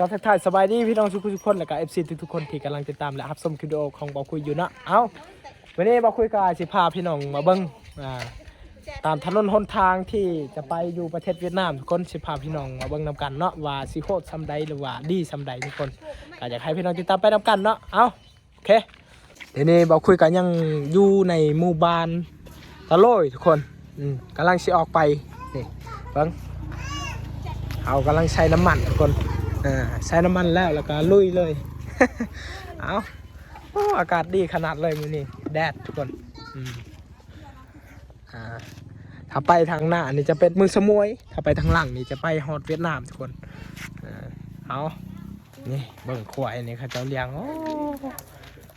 ກໍທັກທາຍສະບາຍດີພີ່ນ້ອງທຸກໆຄົນ ແລະກະເອັຟຊີທຸກໆຄົນທີ່ກຳລັງຕິດຕາມ ແລະຮັບຊົມຄລິບວິດີໂອຂອງບ່າວຄຸຍຢູ່ເນາະ. ເອົ້າ ມື້ນີ້ບ່າວຄຸຍກໍຊິພາພີ່ນ້ອງມາເບິ່ງ ອ່າ ຕາມຖະໜົນຫົນທາງທີ່ຈະໄປຢູ່ປະເທດຫວຽດນາມທຸກຄົນ. ຊິພາພີ່ນ້ອງມາເບິ່ງນຳກັນເນາະ ວ່າຊິໂຫດສ່ຳໃດ ຫຼືວ່າດີສ່ຳໃດທຸກຄົນ. ກໍຢາກໃຫ້ພີ່ນ້ອງຕິດຕາມໄປນຳກັນເນາະ. ເອົ້າ ໂອເຄ ດຽວນີ້ບ່າວຄຸຍກໍຍັງຢູ່ໃນໝູ່ບ້ານຕະໂຫຼຍທຸກຄົນ. ອືມ ກຳລັງຊິອອກໄປ. ນີ້ເບິ່ງ ເຮົາກຳລັງໃສ່ນ້ຳມັນທຸກຄົນ. ເອີ ໃສ່ນ້ຳມັນແລ້ວ ແລ້ວກໍລຸຍເລີຍ. ເອົ້າ ໂອ້ ອາກາດດີຂະໜາດເລີຍມື້ນີ້ ແດດທຸກຄົນ. ອືມ ອ່າ ຖ້າໄປທາງໜ້ານີ້ຈະເປັນເມືອງສະໝວຍ ຖ້າໄປທາງຫຼັງນີ້ຈະໄປຮອດຫວຽດນາມທຸກຄົນ. ເອີ ເອົາ ນີ້ເບິ່ງຄວາຍນີ້ເຂົາເຈົ້າລ້ຽງ. ໂອ້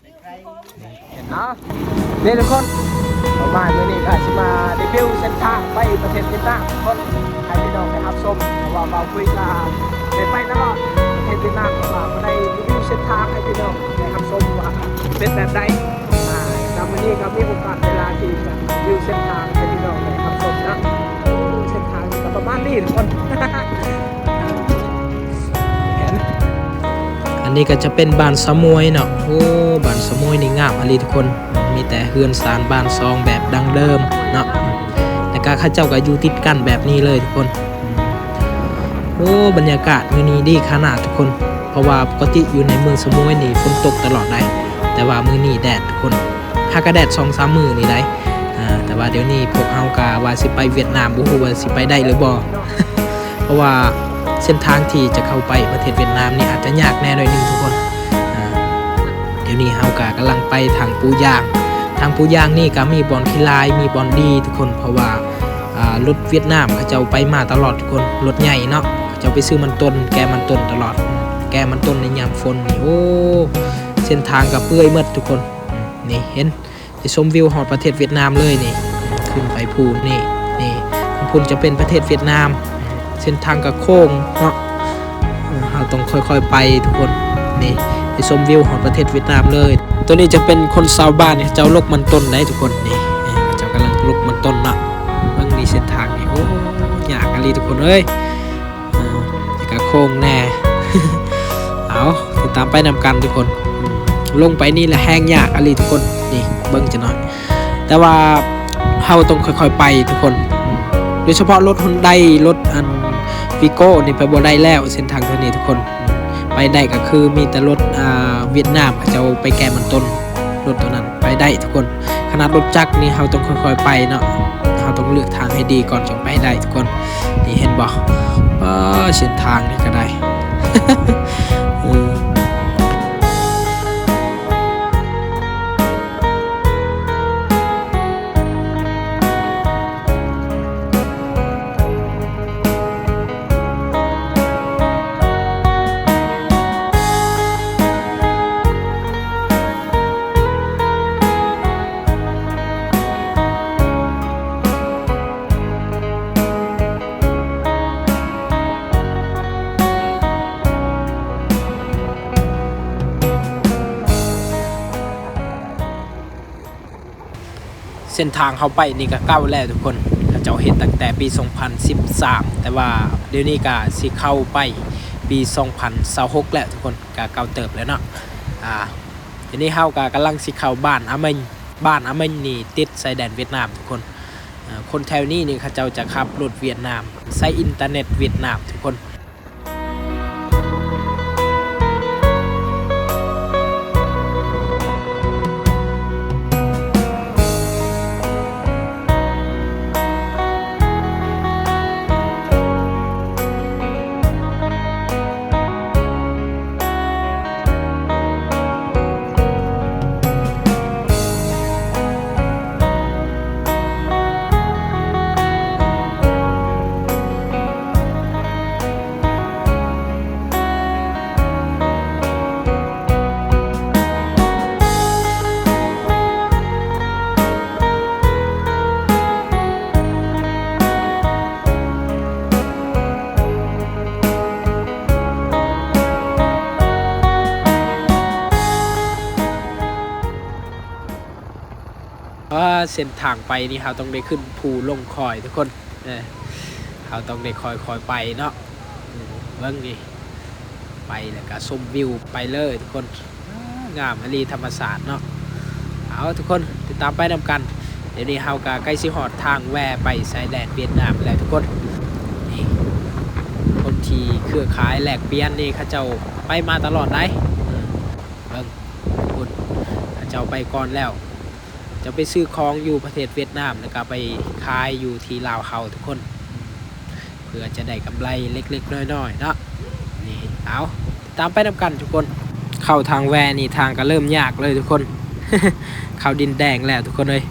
ນີ້ ເຫັນເນາະ ນີ້ທຸກຄົນ ປະມານມື້ນີ້ກໍຊິມາຣີວິວເສັ້ນທາງໄປປະເທດຫວຽດນາມທຸກຄົນ ໃຫ້ພີ່ນ້ອງໄດ້ຮັບຊົມ ເພາະວ່າບ່າວຄຸຍກໍໄດ້ໄປຕະຫຼອດປະເທດຫວຽດນາມ ກໍວ່າບໍ່ໄດ້ຣີວິວເສັ້ນທາງໃຫ້ພີ່ນ້ອງໄດ້ຮັບຊົມວ່າເປັນແບບໃດ. ອ່າ ແລ້ວມື້ນີ້ກໍມີໂອກາດເວລາທີ່ຈະຣີວິວເສັ້ນທາງໃຫ້ພີ່ນ້ອງໄດ້ຮັບຊົມນະ. ເສັ້ນທາງກໍປະມານນີ້ທຸກຄົນ. ອັນນີ້ກໍຈະເປັນບ້ານສະໝວຍເນາະ. ໂອ້ ບ້ານສະໝວຍນີ້ງາມອີ່ຫຼີທຸກຄົນ ມີແຕ່ເຮືອນຊານບ້ານຊ່ອງແບບດັ້ງເດີມເນາະ ແລ້ວກໍເຂົາເຈົ້າກໍຢູ່ຕິດກັນແບບນີ້ເລີຍທຸກຄົນ. ໂອ້ ບັນຍາກາດມື້ນີ້ດີຂະໜາດທຸກຄົນ ເພາະວ່າປົກກະຕິຢູ່ໃນເມືອງສະໝວຍນີ້ຝົນຕົກຕະຫຼອດໃດ໋ ແຕ່ວ່າມື້ນີ້ແດດທຸກຄົນ ຫາກະແດດສອງສາມມື້ນີ້ໃດ໋. ອ່າ ແຕ່ວ່າດຽວນີ້ພວກເຮົາກະວ່າຊິໄປຫວຽດນາມ ບໍ່ຮູ້ວ່າຊິໄປໄດ້ຫຼືບໍ່ ເພາະວ່າເສັ້ນທາງທີ່ຈະເຂົ້າໄປປະເທດຫວຽດນາມນີ້ອາດຈະຍາກແດ່ໜ້ອຍໜຶ່ງທຸກຄົນ. ອ່າ ດຽວນີ້ເຮົາກະກຳລັງໄປທາງປູຢາງ. ທາງປູຢາງນີ້ກະມີບ່ອນຂີ່ລາຍ ມີບ່ອນດີທຸກຄົນ ເພາະວ່າ ອ່າ ລົດຫວຽດນາມເຂົາເຈົ້າໄປມາຕະຫຼອດທຸກຄົນ ລົດໃຫຍ່ເນາະ ເຂົາເຈົ້າໄປຊື້ມັນຕົ້ນ ແກ່ມັນຕົ້ນຕະຫຼອດ ແກ່ມັນຕົ້ນໃນຍາມຝົນນີ້. ໂອ້ ເສັ້ນທາງກໍເປື່ອຍໝົດທຸກຄົນ. ນີ້ເຫັນ ໄດ້ຊົມວິວຮອດປະເທດຫວຽດນາມເລີຍນີ້ ຂຶ້ນໄປພູນີ້ ນີ້ທາງພຸ້ນຈະເປັນປະເທດຫວຽດນາມ. ເສັ້ນທາງກໍໂຄ້ງເນາະ ເຮົາຕ້ອງຄ່ອຍໆໄປທຸກຄົນ. ນີ້ໄດ້ຊົມວິວຮອດປະເທດຫວຽດນາມເລີຍ. ໂຕນີ້ຈະເປັນຄົນຊາວບ້ານເຂົາເຈົ້າຫຼົກມັນຕົ້ນໃດ໋ທຸກຄົນ. ນີ້ເຂົາເຈົ້າກຳລັງຫຼົກມັນຕົ້ນເນາະ. ເບິ່ງນີ້ເສັ້ນທາງນີ້ ໂອ້ ຍາກອີ່ຫຼີທຸກຄົນເອີຍ. ອ່າ ແລ້ວກໍໂຄ້ງແດ່. ເອົາ ຕິດຕາມໄປນຳກັນທຸກຄົນ. ອືມ ລົງໄປນີ້ລະແຮງຍາກອີ່ຫຼີທຸກຄົນ. ນີ້ເບິ່ງຈັກໜ້ອຍ ແຕ່ວ່າເຮົາຕ້ອງຄ່ອຍໆໄປທຸກຄົນ. ອືມ ໂດຍສະເພາະລົດຮອນໄດ ລົດອັນວີໂກ້ນີ້ໄປບໍ່ໄດ້ແລ້ວ ເສັ້ນທາງເທົ່ານີ້ທຸກຄົນ. ອືມ ໄປໄດ້ກໍຄືມີແຕ່ລົດ ອ່າ ຫວຽດນາມເຂົາເຈົ້າໄປແກ່ມັນຕົ້ນ ລົດຕົວນັ້ນໄປໄດ້ທຸກຄົນ. ຂະໜາດລົດຈັກນີ້ເຮົາຕ້ອງຄ່ອຍໆໄປເນາະ ເຮົາຕ້ອງເລືອກທາງໃຫ້ດີກ່ອນຈຶ່ງໄປໄດ້ທຸກຄົນ. ນີ້ເຫັນບໍ່ ເອີ ເສັ້ນທາງນີ້ກໍໄດ້ ເອີ. ເສັ້ນທາງເຮົາໄປນີ້ກໍເກົ່າແລ້ວທຸກຄົນ ເຂົາເຈົ້າເຮັດຕັ້ງແຕ່ປີສອງພັນສິບສາມ ແຕ່ວ່າດຽວນີ້ກໍຊິເຂົ້າໄປປີສອງພັນຊາວຫົກແລ້ວທຸກຄົນ ກໍເກົ່າເຕີບແລ້ວເນາະ. ອ່າ ດຽວນີ້ເຮົາກໍກຳລັງຊິເຂົ້າບ້ານອາເມັງ. ບ້ານອາເມັງນີ້ຕິດຊາຍແດນຫວຽດນາມທຸກຄົນ. ເອີ ຄົນແຖວນີ້ນີ້ເຂົາເຈົ້າຈະຂັບລົດຫວຽດນາມ ໃຊ້ອິນເຕີເນັດຫວຽດນາມທຸກຄົນ. ອ່າ ເສັ້ນທາງໄປນີ້ເຮົາຕ້ອງໄດ້ຂຶ້ນພູລົງຄອຍທຸກຄົນ. ເອີ ເຮົາຕ້ອງໄດ້ຄ່ອຍໆໄປເນາະ. ເບິ່ງນີ້ ໄປແລ້ວກໍຊົມວິວໄປເລີຍທຸກຄົນ. ງາມອີ່ຫຼີທຳມະຊາດເນາະ. ເອົາ ທຸກຄົນຕິດຕາມໄປນຳກັນ. ດຽວນີ້ເຮົາກໍໃກ້ຊິຮອດທາງແວໄປຊາຍແດນຫວຽດນາມແລ້ວທຸກຄົນ. ນີ້ ຄົນທີ່ເຄືອຂ່າຍແລກປ່ຽນນີ້ ເຂົາເຈົ້າໄປມາຕະຫຼອດໃດ໋. ເບິ່ງ ພຸ້ນ ເຂົາເຈົ້າໄປກ່ອນແລ້ວ. ຈະໄປຊື້ຂອງຢູ່ປະເທດຫວຽດນາມ ແລ້ວກໍໄປຂາຍຢູ່ທີ່ລາວເຮົາທຸກຄົນ ເພື່ອຈະໄດ້ກຳໄລເລັກໆນ້ອຍໆເນາະ. ນີ້ ເອົາ ຕາມໄປນຳກັນທຸກຄົນ. ເຂົ້າທາງແວນີ້ ທາງກໍເລີ່ມຍາກເລີຍທຸກຄົນ. ເຂົ້າດິນແດງແລ້ວທຸກຄົນເອີຍ.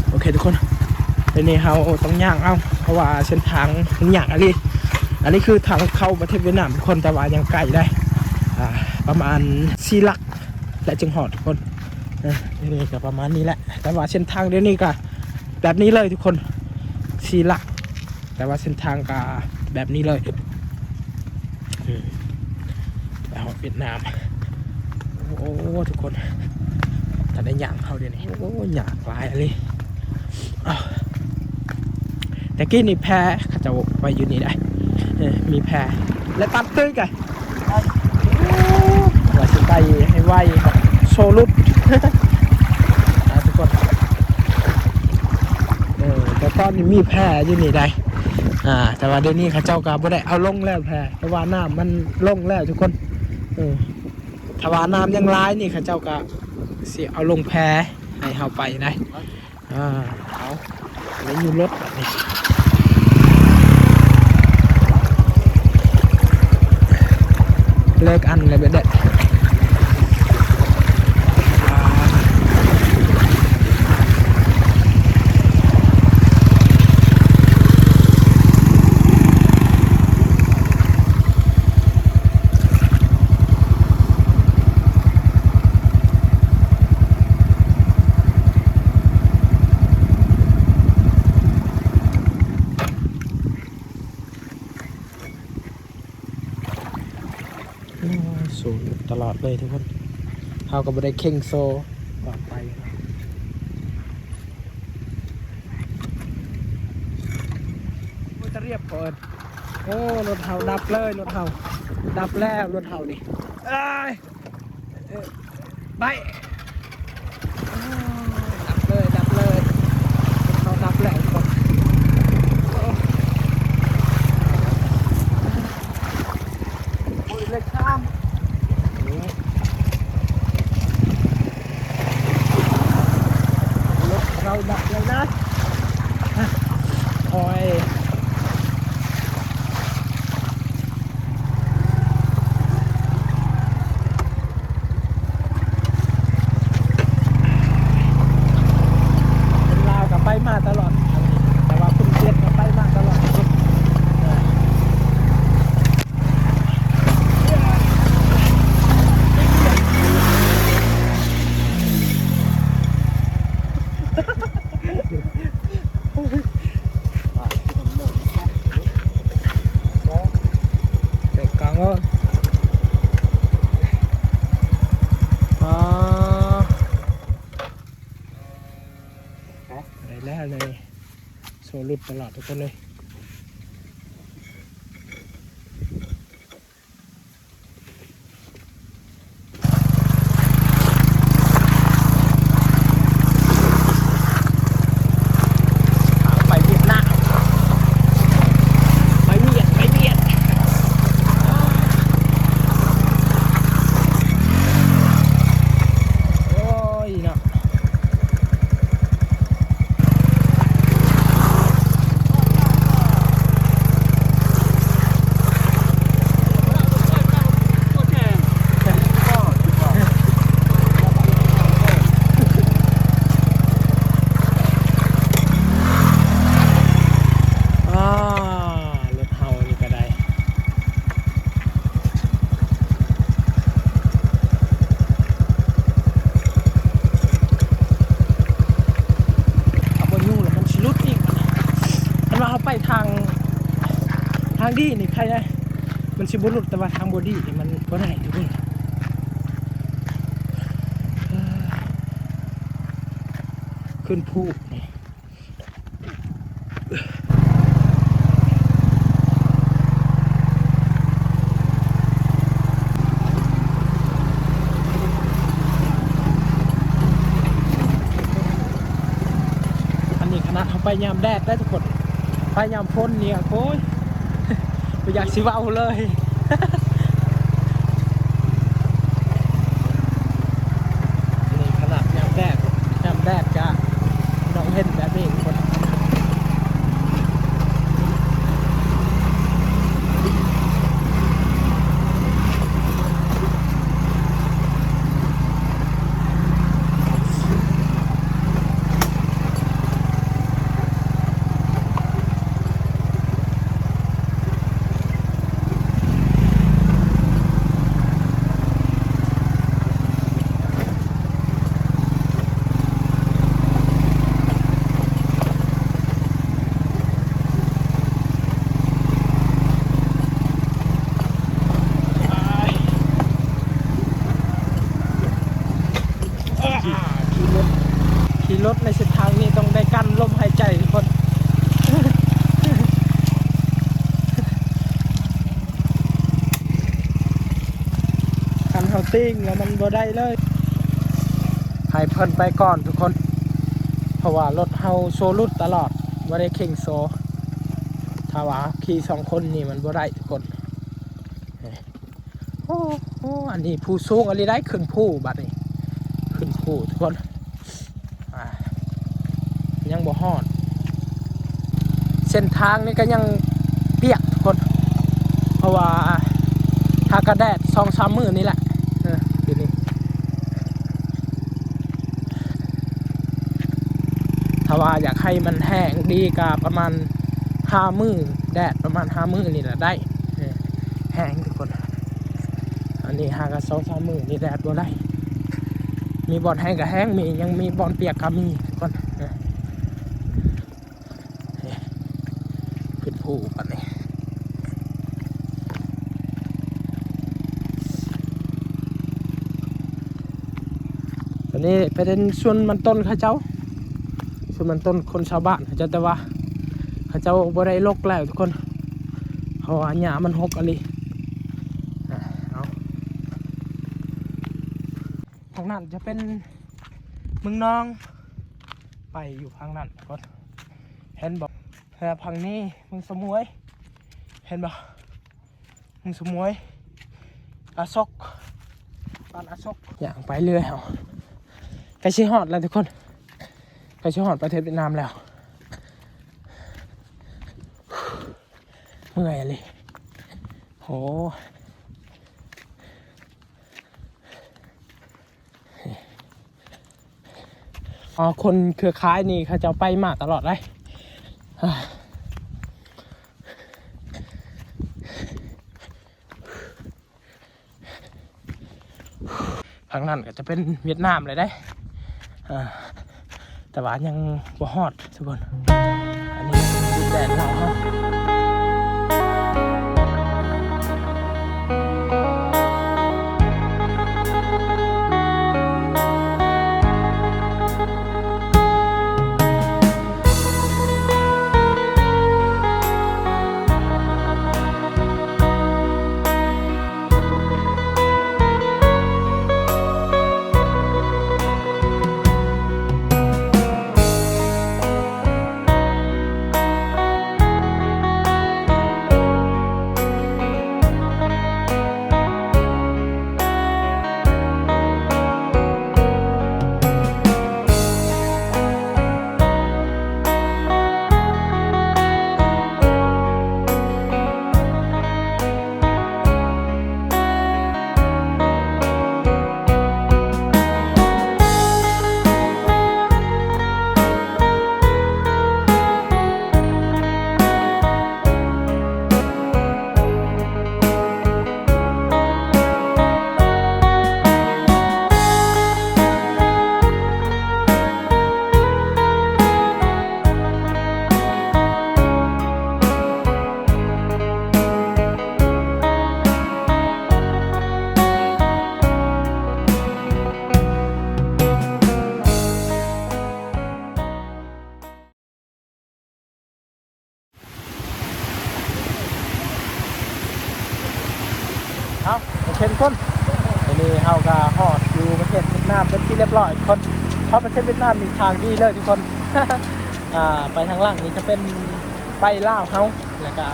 ໂອເຄທຸກຄົນ ດຽວນີ້ເຮົາຕ້ອງຍ່າງເອົາ ເພາະວ່າເສັ້ນທາງມັນຍາກອີ່ຫຼີ. ອັນນີ້ຄືທາງເຂົ້າປະເທດຫວຽດນາມທຸກຄົນ ແຕ່ວ່າຍັງໄກໄດ໋ ອ່າ ປະມານສີ່ຫຼັກ ແລະ ຈຶ່ງຮອດທຸກຄົນ. ເອີ ດຽວນີ້ກໍປະມານນີ້ແຫຼະ ແຕ່ວ່າເສັ້ນທາງດຽວນີ້ກໍແບບນີ້ເລີຍທຸກຄົນ ສີ່ຫຼັກ ແຕ່ວ່າເສັ້ນທາງກໍແບບນີ້ເລີຍ. ອືມ ໄປຮອດຫວຽດນາມ. ໂອ້ ທຸກຄົນ ຖ້າໄດ້ຍ່າງເຂົ້າດຽວນີ້ ໂອ້ ຍາກຫຼາຍອີ່ຫຼີ. ອ້າວ ແຕ່ກີ້ນີ້ແພເຂົາເຈົ້າໄວ້ຢູ່ນີ້ໄດ໋ ເອີ ມີແພ ແລະ ຕັດເຕີຍກະ ວ່າຊິໄປໃຫ້ໄວ ໂຊຫຼຸດ ອ່າ ທຸກຄົນ. ເອີ ແຕ່ກ່ອນນີ້ມີແພຢູ່ນີ້ໄດ໋ ອ່າ ແຕ່ວ່າດຽວນີ້ເຂົາເຈົ້າກໍບໍ່ໄດ້ເອົາລົງແລ້ວແພ ເພາະວ່ານ້ຳມັນລົງແລ້ວທຸກຄົນ. ເອີ ຖ້າວ່ານ້ຳຍັງຫຼາຍນີ້ ເຂົາເຈົ້າກໍຊິເອົາລົງແພໃຫ້ເຮົາໄປໄດ໋. ອ່າ ເອົາ ໄດ້ຢູ່ລົດບາດນີ້ ເລີກອັນແລ້ວແບບໃດ. ໂອ້ ໂຊຫຼຸດຕະຫຼອດເລີຍທຸກຄົນ ເຮົາກໍບໍ່ໄດ້ເຄັ່ງໂຊຕອນໄປ. ໂອ້ຍ ຕະລຽບກ່ອນ. ໂອ້ ລົດເຮົາດັບເລີຍ ລົດເຮົາດັບແລ້ວ ລົດເຮົານີ້ ເອີຍ ເອີ ໄປ ໂອ້ຍ ດັບເລີຍ ດັບເລີຍ ລົດເຮົາດັບແລ້ວທຸກຄົນ. ໂອ້ ໂອ້ຍ ເລກສາມ ລົດເຮົາດັບແລ້ວນະ ໂອ້ຍ. ຄົນລາວກໍໄປມາຕະຫຼອດ ແຕ່ວ່າຄົນຫວຽດກໍໄປມາຕະຫຼອດ. ແບກກາງ ອ່າ ໄດ້ແລ້ວເລີຍ ໂຊຫຼຸດຕະຫຼອດທຸກຄົນເລີຍ. ໄປຫວຽດນາມ ໄປຫວຽດ ໄປຫວຽດ ໂອ້ຍເນາະ. ອ່າ ລົດເຮົານີ້ກໍໄດ້ ຖ້າບໍ່ຢູ່ແລ້ວມັນຊິຫຼຸດອີກ. ຄັນວ່າເຮົາໄປທາງ ທາງດີນີ້ໄຄໄດ໋ ມັນຊິບໍ່ຫຼຸດ ແຕ່ວ່າທາງບໍ່ດີນີ້ມັນບໍ່ໄດ້ທຸກຄົນ. ເອີ ໂຄ ຂຶ້ນພູນີ້ ອັນນີ້ຂະໜາດເຮົາໄປຍາມແດດເດີທຸກຄົນ ໄປຍາມຝົນນີ້ ໂອ້ຍ ບໍ່ຢາກຊິເວົ້າເລີຍ. ນີ້ຂະໜາດຍາມແດດ ຍາມແດດກະ ນ້ອງເຫັນແບບນີ້ທຸກຄົນ. ຂີ່ ຂີ່ລົດ ຂີ່ລົດໃນເສັ້ນທາງນີ້ຕ້ອງໄດ້ກັ້ນລົມຫາຍໃຈທຸກຄົນ. ຄັນເຮົາຕິ່ງແລ້ວມັນບໍ່ໄດ້ເລີຍ. ໃຫ້ເພິ່ນໄປກ່ອນທຸກຄົນ ເພາະວ່າລົດເຮົາໂຊຫຼຸດຕະຫຼອດ ບໍ່ໄດ້ເຄັ່ງໂຊ. ຖ້າວ່າເຮົາຂີ່ສອງຄົນນີ້ມັນບໍ່ໄດ້ທຸກຄົນ. ໂອ້ໂຫ ອັນນີ້ພູສູງອີ່ຫຼີໄດ໋ ຂຶ້ນພູບັດນີ້ ຂຶ້ນພູທຸກຄົນ. ອ່າ ຍັງບໍ່ຮອດ ເສັ້ນທາງນີ້ກໍຍັງປຽກທຸກຄົນ ເພາະວ່າຫາກະແດດສອງສາມມື້ນີ້ແຫຼະ ເອີ ປີນີ້. ຖ້າວ່າຢາກໃຫ້ມັນແຫ້ງດີກະປະມານຫ້າມື້ ແດດປະມານຫ້າມື້ນີ້ລະໄດ້ ແຫ້ງທຸກຄົນ. ອັນນີ້ຫາກະສອງສາມມື້ນີ້ແດດບໍ່ໄດ້ ມີບ່ອນແຫ້ງກະແຫ້ງ ມີ ຍັງມີບ່ອນປຽກກະມີທຸກຄົນ. ຂຶ້ນພູບັດນີ້ ອັນນີ້ເປັນສວນມັນຕົ້ນເຂົາເຈົ້າ ສວນມັນຕົ້ນຄົນຊາວບ້ານເຂົາເຈົ້າ ແຕ່ວ່າເຂົາເຈົ້າບໍ່ໄດ້ລົກແລ້ວທຸກຄົນ ເພາະວ່າຫຍ້າມັນຮົກອີ່ຫຼີ. ອ່າ ເອົາ ທາງນັ້ນຈະເປັນເມືອງນອງ ໄປຢູ່ທາງນັ້ນກ່ອນ ເຫັນບໍ່? ແລ້ວຝັ່ງນີ້ເມືອງສະໝວຍ ເຫັນບໍ່? ເມືອງສະໝວຍ ອາສົກ ບ້ານອາສົກ. ຍ່າງໄປເລື້ອຍເຮົາ ໃກ້ຊິຮອດແລ້ວທຸກຄົນ ໃກ້ຊິຮອດປະເທດຫວຽດນາມແລ້ວ. ເມື່ອຍອີ່ຫຼີ ໂຫ. ອໍ ຄົນເຄືອຂ່າຍນີ້ເຂົາເຈົ້າໄປມາຕະຫຼອດເດ້. ທາງນັ້ນກໍຈະເປັນຫວຽດນາມແລ້ວເດ້ ເອີ ແຕ່ວ່າຍັງບໍ່ຮອດທຸກຄົນ. ອັນນີ້ດິນແດນລາວເຮົາ. ເອົາ ໂອເຄທຸກຄົນ ຕອນນີ້ເຮົາກໍຮອດຢູ່ປະເທດຫວຽດນາມເປັນທີ່ຮຽບຮ້ອຍທຸກຄົນ. ເພາະປະເທດຫວຽດນາມນີ້ທາງດີເລີຍທຸກຄົນ. ອ່າ ໄປທາງຫຼັງນີ້ຈະເປັນໄປລາວເຮົາ ແລ້ວກໍ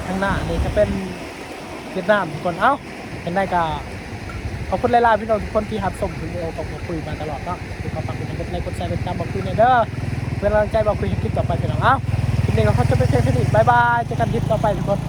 ທາງໜ້ານີ້ຈະເປັນຫວຽດນາມທຸກຄົນ. ເອົ້າ ຈັ່ງໃດກໍຂອບຄຸນຫຼາຍໆ ພີ່ນ້ອງທຸກຄົນທີ່ຮັບຊົມວິດີໂອຂອງບ່າວຄຸຍມາຕະຫຼອດເນາະ ທີ່ເຂົ້າມາເປັນກຳລັງໃຈ ກົດໄລກົດແຊ ກົດຕິດຕາມບ່າວຄຸຍແດ່ເດີ ເພື່ອກຳລັງໃຈບ່າວຄຸຍເຮັດຄລິບຕໍ່ໄປພີ່ນ້ອງ. ເອົ້າ ຄລິບນີ້ກໍຂໍຈົບໄປພຽງເທົ່ານີ້ ບາຍບາຍ ເຈີກັນຄລິບຕໍ່ໄປທຸກຄົນ.